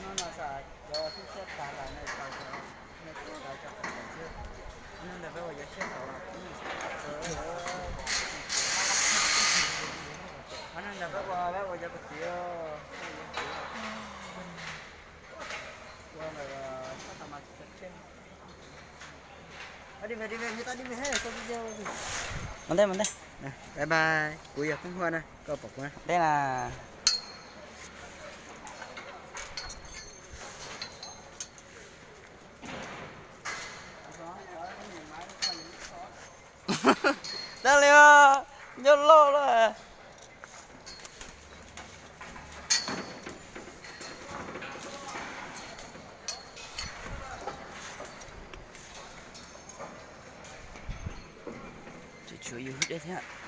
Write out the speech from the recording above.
No no xav cov xwb siab tas lawm no, xav cov no, cov xwb. Qhov no ntawm peb uas yuav siab tau los, qhov no ntawm peb uas peb uas cov kwv tij, ua ntawm sab tas mas tsis tau tshiab. Mus ntej, mus ntej. Bye bye, kuv yog Phooj Huaj na, koj pom kuv na. Ntej na. Dab li os, nyob loj lawm. Tseem tshuav yus dej thiab.